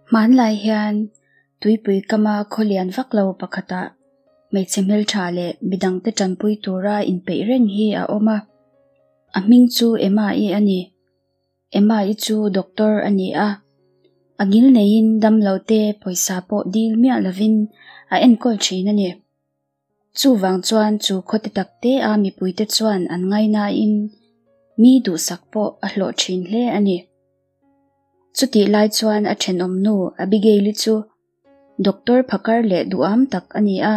Hmanlai hian tuipui kama khaw lian vak lo pakhatah hmeichhe hmeltha leh midangte tanpui tura inpeih reng hi a awm a. A hming chu Emma-i a ni. Emma-i chu doctor a ni a. A ngil neiin damlo te pawisa pawh dil miah lovin a enkawl thin a ni. Chuvang chuan chu khawte takte a mipuite chuan an ngainain mi duhsak pawh a hlawh thin hle a ni. Chutih lai chuan a thenawm nu Abigail-i chu doctor phakar leh duham tak a ni a.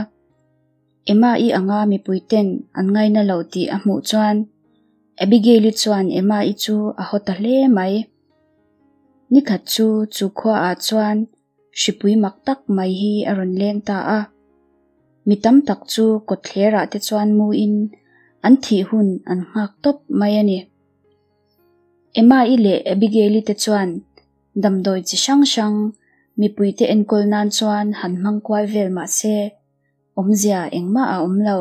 Emma-i anga mipuiten an ngaina lo tih a hmuh chuan Abigail-i chuan Emma-i chu a haw ta hle mai. Nikhat chu chu khuaah chuan hripui mak tak mai hi a rawn leng ta a. Mi tam tak chu kawtthlerah te chuan muin an thih hun an nghak tawp mai a ni. Emma-i leh Abigail-i te chuan damdawi chi hrang hrang mipuite enkawl nan chuan han hmang kual vel mah se awmzia engmah a awm lo.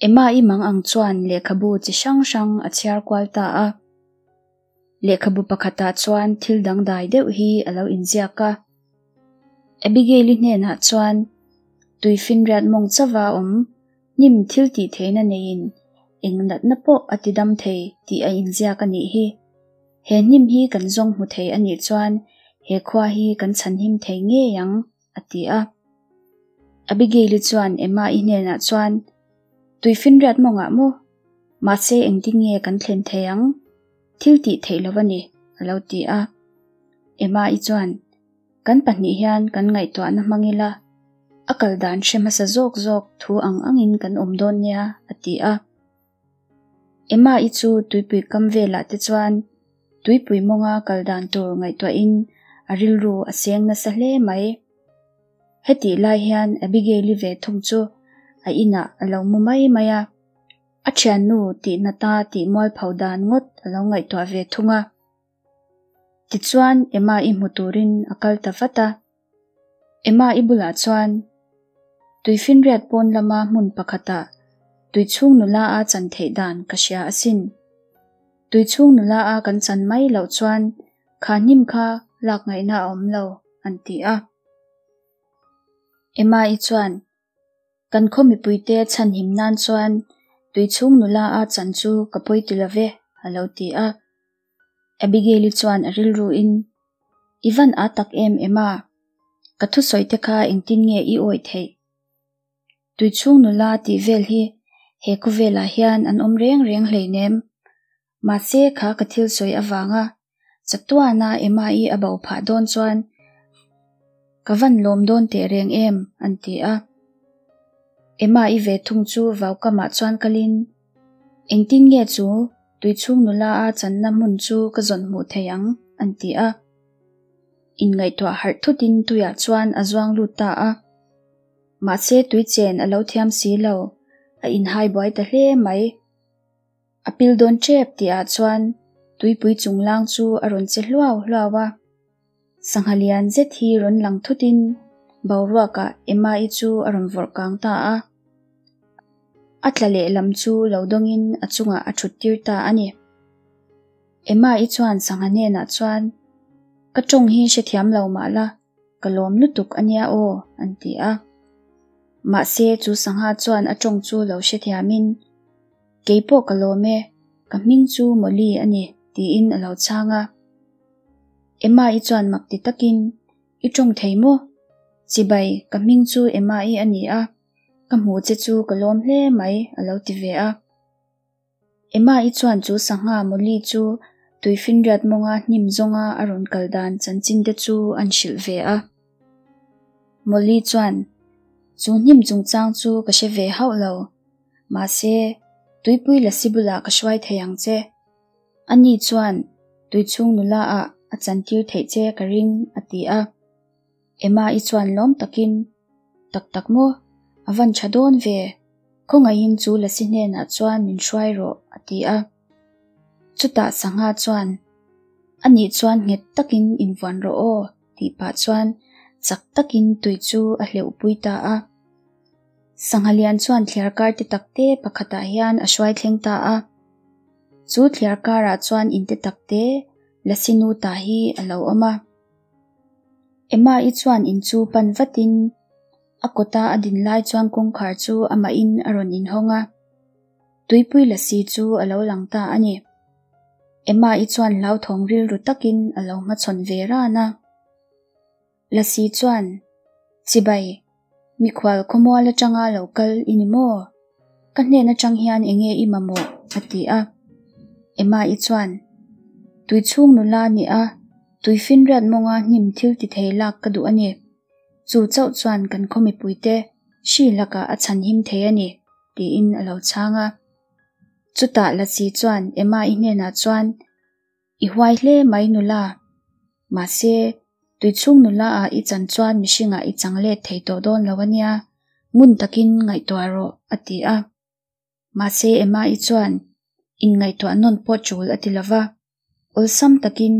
Emma-i mang ang chuan lehkhabu chi hrang hrang a chhiar kual ta a. Lehkhabu pakhatah chuan thil dangdai deuh hi a lo inziak a. Abigail-i hnenah chuan tuifinriat mawng chauha awm hnim thil tih theihna neiin eng natna pawh a ti dam thei tih a inziak a nih hi. He hnim hi kan zawng hmu thei a nih chuan he khua hi kan chhanhim thei ngei ang, a ti a. Abigail-i chuan Emma-i hnenah chuan, Tuifinriat mawngah maw? Mahse engtin nge kan thlen thei ang? Thil tih theih lo a ni, a lo ti a. Emma-i chuan, Kan pahnih hian kan ngaihtuahna hmang ila, a kal dan hre hmasa zawk zawk thu ang angin kan awm dawn nia, a ti a. Emma-i chu tuipui kam velah te chuan tuipui mawnga kal dan tur ngaihtuahin a rilru a seng nasa hle mai. Hetih lai hian Abigail-i ve thung chu a inah a lo mu mai mai a. A thiannu tih nata tih mualpho dan ngawt a lo ngaihtuah ve thung a. Tichuan Emma-i hmu turin a kal ta vat a. Emma-i bulah chuan Tuifinriat pawn lama hmun pakhatah tuichhung nula a chan theih dan ka hria asin. Tuichhung nula a kan chan mai loh chuan kha hnim kha lak ngaihna a awm lo, an ti a. Emma-i chuan Kan khaw mipuite chhanhim nan chuan tuichhung nula a chan chu ka pawi ti lo ve, a lo ti a. Abigail-i chuan a rilruin, I van a tak em em a? Ka thusawi te kha engtin nge i awih theih? Tuichhung nula tih vel hi he khawvelah hian an awm reng reng hleinem. Mahse kha ka thil sawi avanga chatuana Emma-i a bo phah dawn chuan ka van lawm dawn teh reng em, an ti a. Emma-i ve thung chu vaukamah chuan kalin, Engtin nge chu tuichhung nula a channa hmun chu ka zawn hmuh thei ang? an ti a. Inngaihtuah harh thutin tuiah chuan a zuang lut ta a. Mahse tui chen a lo thiam si lo, a inhai buai ta hle mai. A pil dawn tep tihah chuan tuipui chunglang chu a rawn che hluau hluau a. Sangha lian zet hi rawn lang thutin boruakah Emma-i chu a rawn vawrh kang ta a. A tla lehlam chu lo dawngin a chungah a thut tir ta a ni. Emma-i chuan sangha hnenah chuan, Ka tawng hi hrethiam lo mah la, ka lawm lutuk a nia aw, an ti a. Mahse chu sangha chuan a tawng chu lo hrethiamin, Kei pawh ka lawm e, ka hming chu Molly a ni, tiin a lo chhang a. Emma-i chuan mak ti takin, I tawng thei maw? Chibai, ka hming chu Emma-i a ni a, ka hmuh che chu ka lawm hle mai, a lo ti ve a. Emma-i chuan chu sangha Molly chu tuifinriat mawnga hnim zawnga a rawn kal dan chanchin te chu an hrilh ve a. Molly chuan, Chu hnim chungchang chu ka hre ve hauh lo. Mahse, tuipui lasi bulah ka hruai thei ang che. Ani chuan tuichhung nula ah a chantir theih che ka ring, a ti a. Emma-i chuan lawm takin, Tak tak maw? A van tha dawn ve. Khawngaihin chu lasi hnenah chuan min hruai rawh, a ti a. Chutah Sangha chuan, Anih chuan nghet takin invuan rawh aw, tih pah chuan chak takin tui chu a hleuhpui ta a. Sangha lian chuan thliarkar te takte pakhatah hian a hruai thleng ta a. Chu thliarkarah chuan inte takte Lasi nu ta hi a lo awm a. Emma-i chuan in chu pan vatin a kawta a din lai chuan kawngkhar chu amahin a rawn inhawng a, tuipui lasi chu a lo lang ta a ni. Emma-i chuan hlauthawng rilru takin a lo hmachhawn ve ran a. Lasi chuan, Chibai, mikhual khawmual atanga lo kal i ni maw? Ka hnen atang hian enge i mamawh? a ti a. Emma-i chuan, Tui chhung nula ni a, tui finriat mawnga hnim thil ti thei lak ka duh a ni. Chu chauh chuan kan khaw mipuite hri lakah a chhanhim thei a ni, tiin a lo chhang a. Chutah Lasi chuan Emma-i hnenah chuan, I huai hle mai nula. Mahse, tuichhung nula ah i chan chuan mihringah i chang let thei tawh dawn lo a nia, ngun takin ngaihtuah rawh, a ti a. Mahse, Emma-i chuan inngaihtuah nawn pawh tul a ti lo va, awlsam takin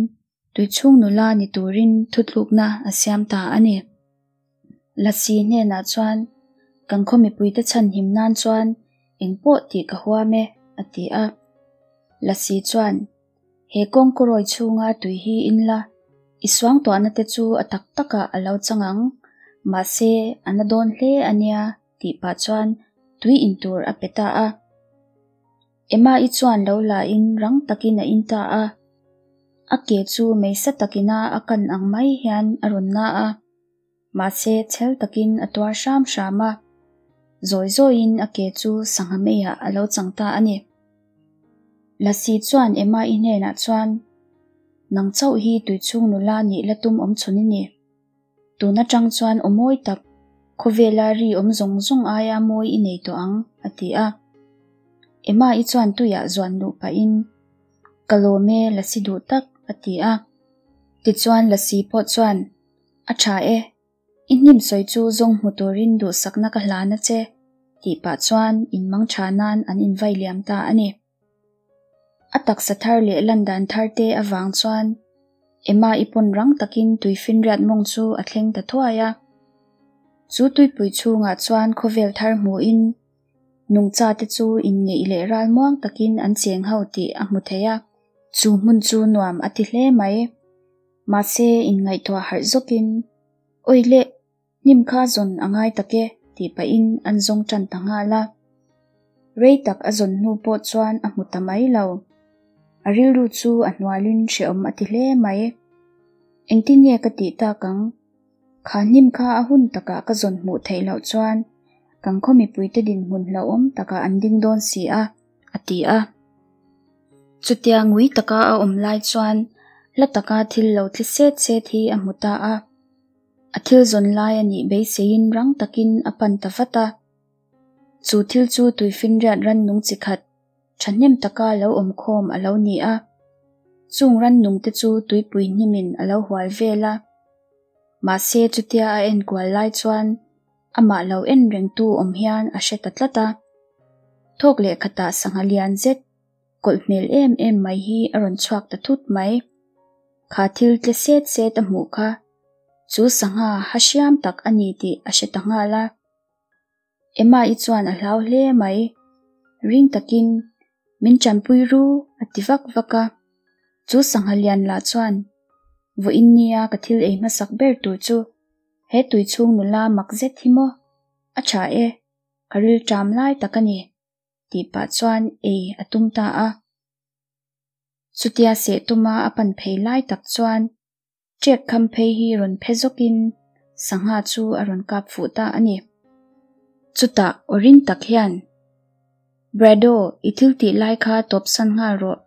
tuichhung nula ni turin thutlukna a siam ta a ni. Lasi hnenah chuan, Kan khaw mipuite chhanhim nan chuan engpawh tih ka huam e, a ti a. Lasi chuan, He kawngkawrawi chhunga tui hi in la, i suangtuahna te chu a tak takah a lo chang ang, mahse a na dawn hle a nia tih pah chuan tui in tur a pe ta a. Emma-i chuan lo la in rang takin a in ta a, a ke chu meisa takina a kan ang mai hian a rawn na a. Mahse, chhel takin a tuar hram hram a, zawi zawiin a ke chu sangha meiah a lo chang ta a ni. Lasi chuan Emma-i hnenah chuan, Nang chauh hi tuichhung nula nih la tum awm chhun i ni. Tun atang chuan aw mawi tak, khawvela ri awm zawng zawng aia mawi i nei tawh ang, a ti a. Emma-i chuan tuiah zuan luh pahin, Ka lawm e, Lasi duh tak, a ti a. Tichuan Lasi pawh chuan, A tha e, i hnim sawi chu zawng hmu turin duhsakna ka hlan a che, tih pah chuan inmang tha nan an invai liam ta a ni. A taksa thar leh lan dan thar te avang chuan Emma i pawn rang takin tuifinriat mawng chu a thleng ta thuai a. Chu tuipui chhungah chuan khawvel thar hmuhin nungcha te chu inngeih leh ralmuang takin an cheng ho tih a hmu thei a. Chu hmun chu nuam a ti hle mai. Mahse, inngaihtuah harh zawkin, Awi le, hnim kha zawn a ngai tak e, tih pahin an zawng tan ta nghal a. Rei tak a zawn hnu pawh chuan a hmu ta mai lo. A rilru chu a hnualin hrehawm a ti hle mai. Engtin nge ka tih tak ang? Kha hnim kha a hun takah ka zawn hmuh theih loh chuan kan khaw mipuite dinhmun hlauhawm takah an ding dawn si a, a ti a. Chutia ngui taka a awm lai chuan hla taka thil lo tli set set hi a hmu ta a. A thil zawn lai a nih beiseiin rang takin a pan ta vat a. Chu thil chu tuifinriat rannung chi khat thahnem taka lo awm khawm a lo ni a. Chung rannung te chu tuipui hnimin a lo hual vel a. Mahse chutia a enkual lai chuan Amah lo en rengtu awm hian a hre ta tlat a. Thawk leh khatah sangha lian zet, kawlh hmel em em mai hi a rawn chhuak ta thut mai. Kha thil tle set set a hmuh kha chu sangha ha hriam tak a ni tih a hre ta nghal a. Emma-i chuan a hlau hle mai. Ring takin, Min tanpui ru, a ti vak vak a. Chu sangha lian lah chuan, Vawiin nia ka thil ei hmasak ber tur chu He tui chhung nula mak zet hi maw? A tha e, ka ril ṭam lai tak a ni, tih pah chuan ei a tum ta a. Chutia seh tuma a pan phei lai tak chuan ṭek kham phei hi rawn phe zawkin sangha chu a rawn kap fuh ta a ni. Chutah aw rin tak hian, Brado, i thil tih lai kha tawpsan nghal rawh.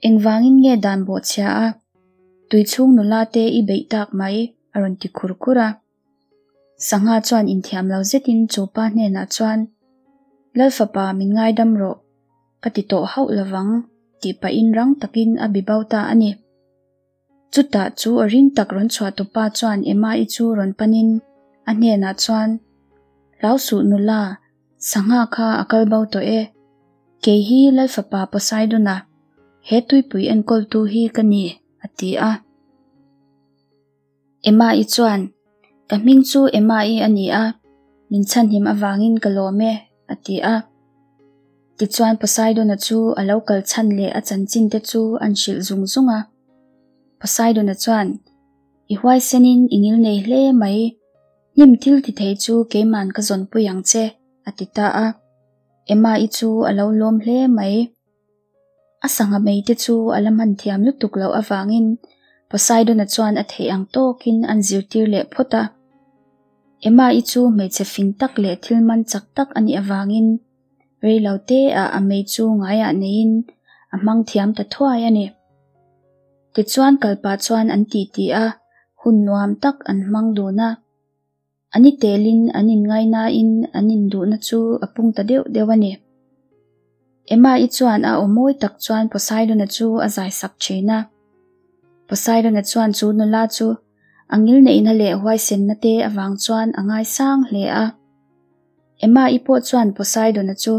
Engvangin nge dan bawhchhia a, tui chhung nula te i beih tak mai, a rawn ti khur khur a. Sangha chuan inthiam lo zetin chu pa hnenah chuan, Lalfapa min ngaidam rawh, ka ti tawh hauh lovang, tih pahin rang takin a bi bo ta a ni. Chutah chu a ring tak rawn chhuah tupa chuan Emma-i chu rawn panin a hnenah chuan, Hlau suh nula, sangha kha a kal bo tawh e. Kei hi Lalfapa Poseidon-a, he tuipui enkawltu hi ka ni, a ti a. Emma-i chuan, Ka hming chu Emma-i a ni a, min chhanhim avangin ka lawm e, a ti a. Tichuan Poseidon-a chu a lo kal chhan leh a chanchin te chu an hrilh zung zung a. Poseidon-a chuan, I huaisenin i ngilnei hle mai, hnim thil ti thei chu keiman ka zawnpui ang che, a ti ta a. Emma-i chu a lo lawm hle mai. A sangha mei te chu a la hman thiam lutuk loh avangin Poseidon-a chuan a theih ang tawkin an zirtir leh phawt a. Emma-i chu hmeichhe fing tak leh thil man chak tak a nih avangin rei lo te ah a mei chu ngaiah neiin a hmang thiam ta thuai a ni. Tichuan kalpah chuan an titi a, hun nuam tak an hmang dun a. A ni telin an inngainain an induhna chu a pung ta deuh deuh a ni. Emma-i chuan a aw mawi tak chuan Poseidon-a chu a zaisak thin a. Poseidon-a chuan chu nula chu a ngilneihna leh huaisenna te avang chuan a ngaisang hle a. Emma-i pawh chuan Poseidon-a chu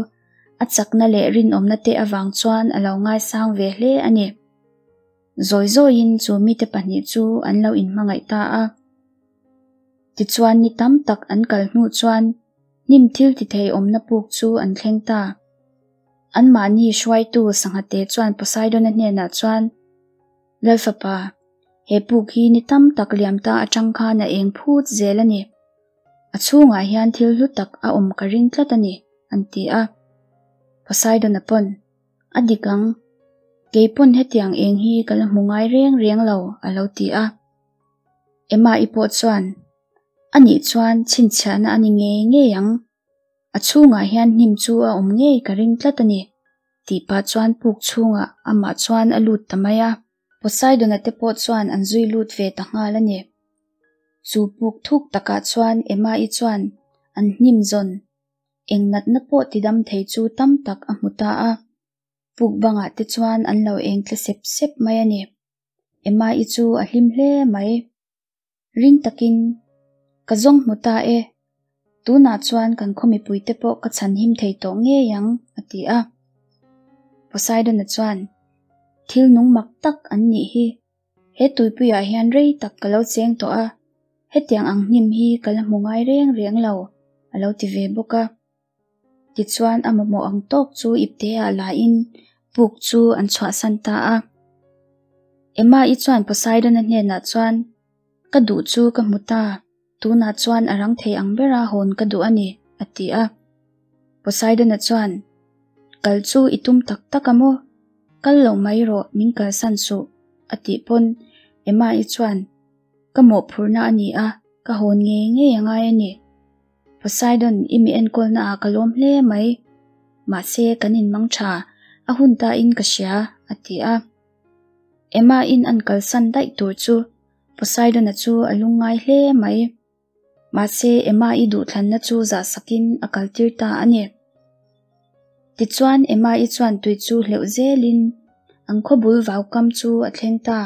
a chakna leh rinawmna te avang chuan a lo ngaisang ve hle a ni. Zawi zawiin chu mite pahnih chu an lo inhmangaih ta a. Tichuan ni tam tak an kal hnu chuan hnim thil ti thei awmna puk chu an thleng ta. Anmahni hruaitu Sanghate chuan Poseidon-a hnenah chuan, Lalfapa, he puk hi ni tam tak liam ta atang khan a eng phut zel a ni. A chhungah hian thil hlu tak a awm ka ring tlat a ni, an ti a. Poseidon-a pawn, A dik ang. Kei pawn hetiang eng hi ka la hmu ngai reng reng lo, a lo ti a. Emma-i pawh chuan, A nih chuan chhinchhiahna a ni ngei ngei ang. A chhungah hian hnim chu a awm ngei ka ring tlat a ni, tih pah chuan puk chhungah amah chuan a lut ta mai a. Poseidon-a te pawh chuan an zui lut ve ta nghal a ni. Chu puk thuk takah chuan Emma-i chuan an hnim zawn eng natna pawh tidam thei chu tam tak a hmu ta a. Puk bangah te chuan an lo eng tle sep sep mai a ni. Emma-i chu a hlim hle mai. Ring takin, Ka zawng hmu ta e. Tunah chuan kan khaw mipuite pawh ka chhan him thei tawh ngei ang, a ti a. Poseidon-a chuan, Thil nung mak tak an nih hi. He tuipuiah hian rei tak ka lo cheng tawh a, hetiang ang hnim hi ka la hmu ngai reng reng lo, a lo ti ve bawk a. Tichuan a mamawh ang tawk chu ipteah lain puk chu an chhuahsan ta a. Emma-i chuan Poseidon-a hnenah chuan, Ka duh chu ka hmu ta, tunah chuan a rang thei ang bera hawn ka duh a ni, a ti a. Poseidon-a chuan, Kal chu i tum tak tak a maw? Kal lo mai rawh, min kalsan suh, a tih pawn Emma-i chuan, Ka mawhphurhna a ni a, ka hawn ngei ngei a ngai a ni. Poseidon, i mi enkawlna ah ka lawm hle mai. Mahse, kan inmang tha, a hun ta in ka hria, a ti a. Emma-in an kalsan daih tur chu Poseidon-a chu a lungngai hle mai. Mahse, Emma-i duhthlanna chu zahsakin a kaltir ta a ni. Tichuan, Emma-i chuan tui chu hleuh zelin an khawbul vaukam chu a thleng ta.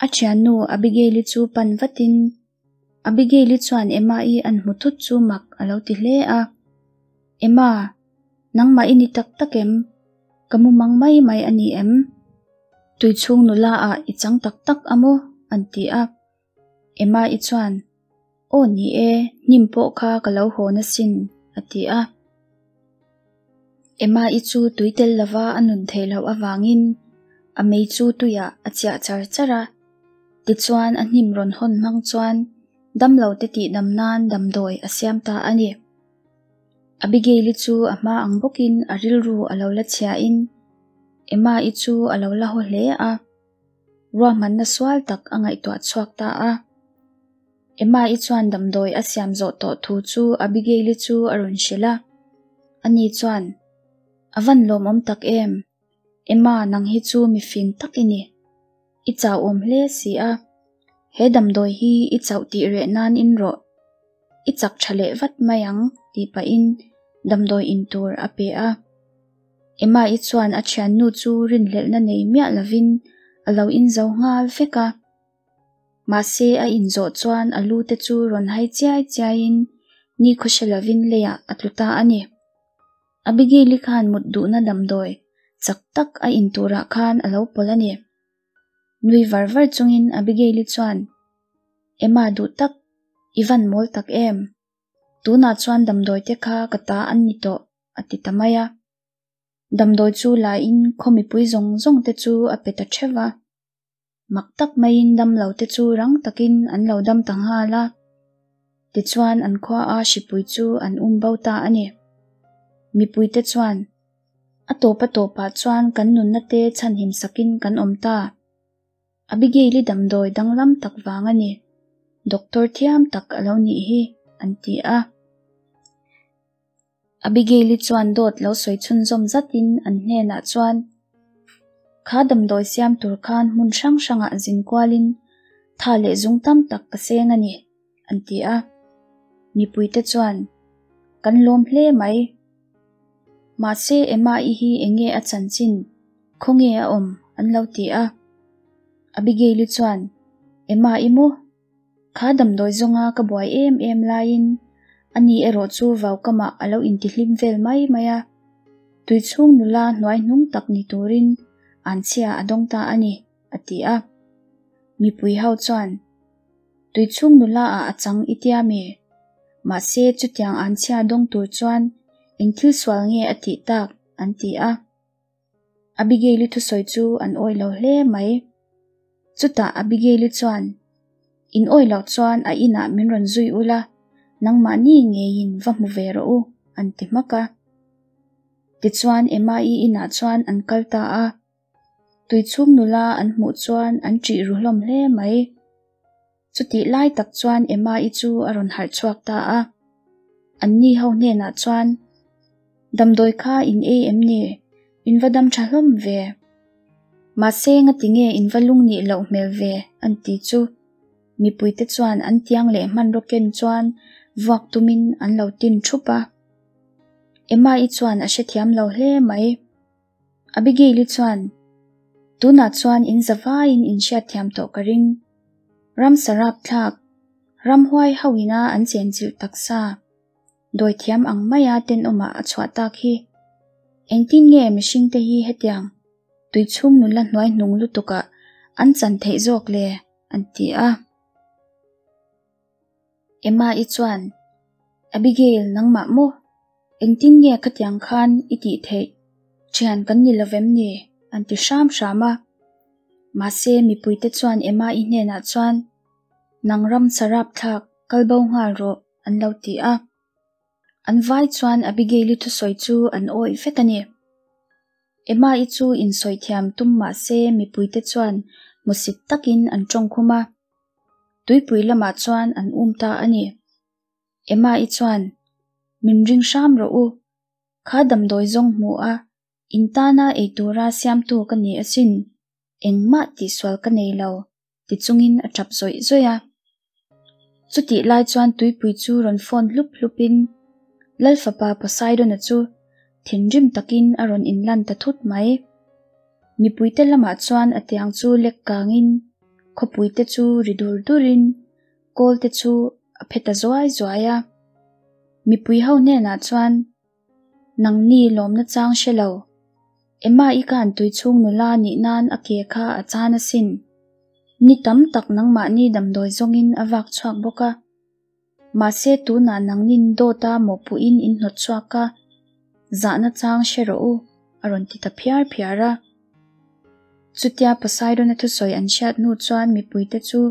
A thiannu Abigail-i chu pan vatin Abigail-i chuan Emma-i an hmu thut chu mak a lo ti hle a. Emma, nangmah i ni tak tak em? Ka mu mang mai mai a ni em? Tui chhung nula ah i chang tak tak a maw? an ti a. Emma-i chuan, Aw ni e, hnim pawh kha ka lo hawn asin, a ti a. Emma-i chu tui tel lova a nun theih loh avangin a mei chu tuiah a chiah char char a. Tichuan a hnim rawn hawn hmang chuan damlo te tihdam nan damdawi a siam ta a ni. Abigail-i chu a hma ang bawkin a rilru a lo la chhiain Emma-i chu a lo la haw hle a, ruahmanna sual tak a ngaihtuah chhuak ta a. Emma-i chuan damdawi a siam zawh tawh thu chu Abigail-i chu a rawn hrilh a. Ani chuan, A van lawmawm tak em! Emma, nang hi chu mi fing tak i ni. I chauhawm hle si a. He damdawi hi i chauh tih reh nan in rawh. I chak tha leh vat mai ang, tih pahin damdawi in tur a pe a. Emma-i chuan a thiannu chu rinhlelhna nei miah lovin a lo inzo nghal vek a. Mahse a inzawh chuan a lu te chu rawn hai chiai chiaiin ni khawhre lovin leiah a tlu ta a ni. Abigail-i khan mut duhna damdawi chak tak a in turah khan a lo pawlh a ni. Nui var var chungin Abigail-i chuan, Emma duh tak, i van mawl tak em? Tunah chuan damdawi te kha ka ta an ni tawh, a ti ta mai a. Damdawi chu la in khaw mipui zawng zawng te chu a pe ta theuh va. Mak tak maiin damlo te chu rang takin an lo dam ta nghal a. Tichuan an khua a hripui chu an um bo ta a ni. Mipuite chuan, A tawp a tawpah chuan kan nunna te chhanhim sakin kan awm ta. Abigail-i damdawi danglam tak vang a ni. Doctor thiam tak a lo nih hi, an ti a. Abigail-i chuan dawt lo sawi chhunzawm zatin an hnenah chuan, Kha damdawi siam tur khan hmun hrang hrangah zin kualin tha leh zung tam tak ka seng a ni, an ti a. Mipuite chuan, Kan lawm hle mai. Mahse Emma-i hi enge a chanchin, khawnge a awm? an lo ti a. Abigail-i chuan, Emma-i maw? Kha damdawi zawnga ka buai em em laiin ani erawh chu vaukamah a lo intihlim vel mai mai a, tuichhung nula hnuai hnung tak ni turin anchhia a dawng ta a ni, a ti a. Mipui ho chuan, Tuichhung nula ah a chang i tia mi? Mahse chutiang anchhia dawng tur chuan eng thil sual nge a tih tak? an ti a. Abigail-i thusawi chu an awih lo hle mai. Chutah Abigail-i chuan, In awih loh chuan a inah min rawn zui ula, nangmahni ngeiin va hmu ve rawh u, an ti hmak a. Tichuan Emma-i inah chuan an kal ta a. Tuichhung nula an hmuh chuan an ṭih ru hlawm hle mai. Chutih lai tak chuan Emma-i chu a rawn harh chhuak ta a. Anni ho hnenah chuan, Damdawi kha in ei em ni? In va dam tha hlawm ve. Mahse ngati nge in va lung nih loh hmel ve? an ti chu. Mipuite chuan an tiang leh hmanraw ken chuan vuak tumin an lo tin thup a. Emma-i chuan a hrethiam lo hle mai. Abigail-i chuan, Tunah chuan in zavaiin in hriatthiam tawh ka ring. Ramsa rapthlak, ramhuai ho ina an chenchilh taksa, dawithiam ang maia tenawmah a chhuah tak hi. Engtin nge mihringte hi hetiang tuichhung nula hnuai hnung lutukah an chan theih zawk le? an ti a. Emma-i chuan, Abigail, nangmah maw? Engtin nge khatiang khan i tih theih? Thian kan ni lovem ni? an ti hram hram a. Mahse, mipuite chuan Emma-i hnenah chuan, Nang ram sarap thlak, kal bo nghal rawh, an lo ti a. An vai chuan Abigail-i thusawi chu an awih vek a ni. Emma-i chu insawi thiam tum mah se mipuite chuan hmusit takin an tawngkhum a. Tuipui lamah chuan an um ta a ni. Emma-i chuan, Min ring hram rawh u. Kha damdawi zawng hmu a, in tana ei tura siamtu ka ni asin. Engmah tihsual ka nei lo, ti chungin a tap zawih zawih a. Chutih lai chuan tuipui chu rawn phone hlup hlupin Lalfapa Poseidon-a chu thinrim takin a rawn inlan ta thut mai. Mipuite lamah chuan a tiang chu lek kangin khawpuite chu ri dur durin kawlte chu a phe ta zuai zuai a. Mipui ho hnenah chuan, Nangni lawmna chang hre lo. Emma-i khan tuichhung nula nih nan a ke kha a chan asin. Ni tam tak nangmahni damdawi zawngin a vak chhuak bawk a. Mahse tunah nangnin dawta mawhpuhin in hnawt chhuak a, zahna chang hre rawh u, a rawn ti ta phiar phiar a. Chutia Poseidon-a thusawi an hriat hnu chuan mipuite chu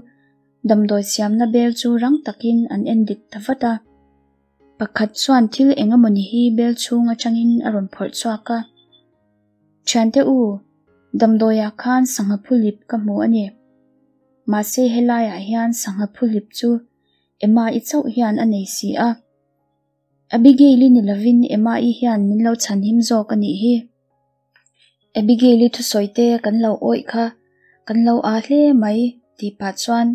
damdawi siamna bel chu rang takin an en dik ta vat a. Pakhat chuan thil eng emawni hi bel chhung atangin a rawn phawrh chhuak a. Thiante u, damdawiah khan sangha phulip ka hmu a ni. Mahse helaiah hian sangha phulip chu Emma-i chauh hian a nei si a. Abigail-i ni lovin Emma-i hian min lo chhanhim zawk a nih hi. Abigail-i thusawi te kan lo awih kha kan lo aa hle mai tih pah chuan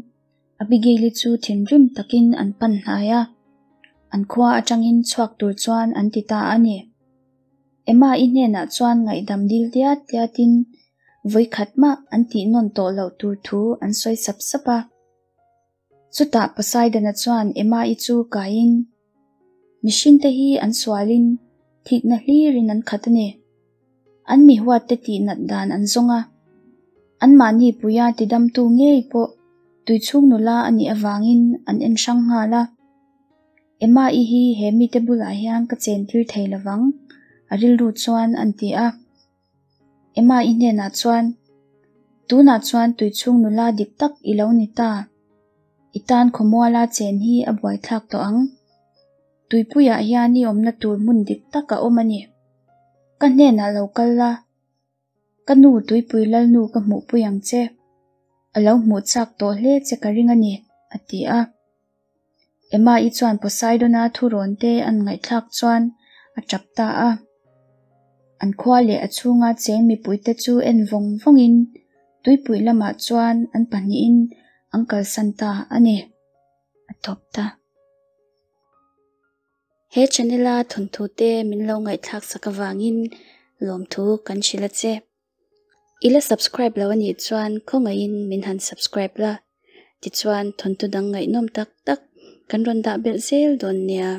Abigail-i chu thinrim takin an pan hnai a, an khua atangin chhuak tur chuan an ti ta a ni. Emma-i hnenah chuan ngaihdam dil diat diatin vawikhat mah an tih nawn tawh loh tur thu an sawi sap sap a. Chutah Poseidon-a chuan Emma-i chu kaiin, Mihringte hi an sualin thikna hlirin an khat a ni. An mi huatte tihnat dan an zawng a. Anmahni puia tidamtu ngei pawh tuichhung nula a nih avangin an en hrang nghal a. Emma-i hi he mite bulah hian ka chentir thei lovang, a rilru chuan an ti a. Emma-i hnenah chuan, Tunah chuan tuichhung nula dik tak i lo ni ta. I tan khawmuala chen hi a buaithlak tawh ang. Tuipuiah hian i awmna tur hmun dik tak a awm a ni. Ka hnenah lo kal la. Ka nu Tuipui Lalnu ka hmuhpui ang che. A lo hmuh chak tawh hle che ka ring a ni, a ti a. Emma-i chuan Poseidon-a thurawn te an ngaihthlak chuan a tap ta a. An khua leh a chhunga cheng mipuite chu en vawng vawngin tuipui lamah chuan an pahnihin an kalsan ta a ni. A tawp ta. He channel-a thawnthu te min lo ngaihthlak sak avangin lawmthu kan hrilh a che. I la subscribe lo anih chuan khawngaihin min han subscribe la, tichuan thawnthu dang ngaihnawm tak tak kan rawn dah belh zel dawn nia.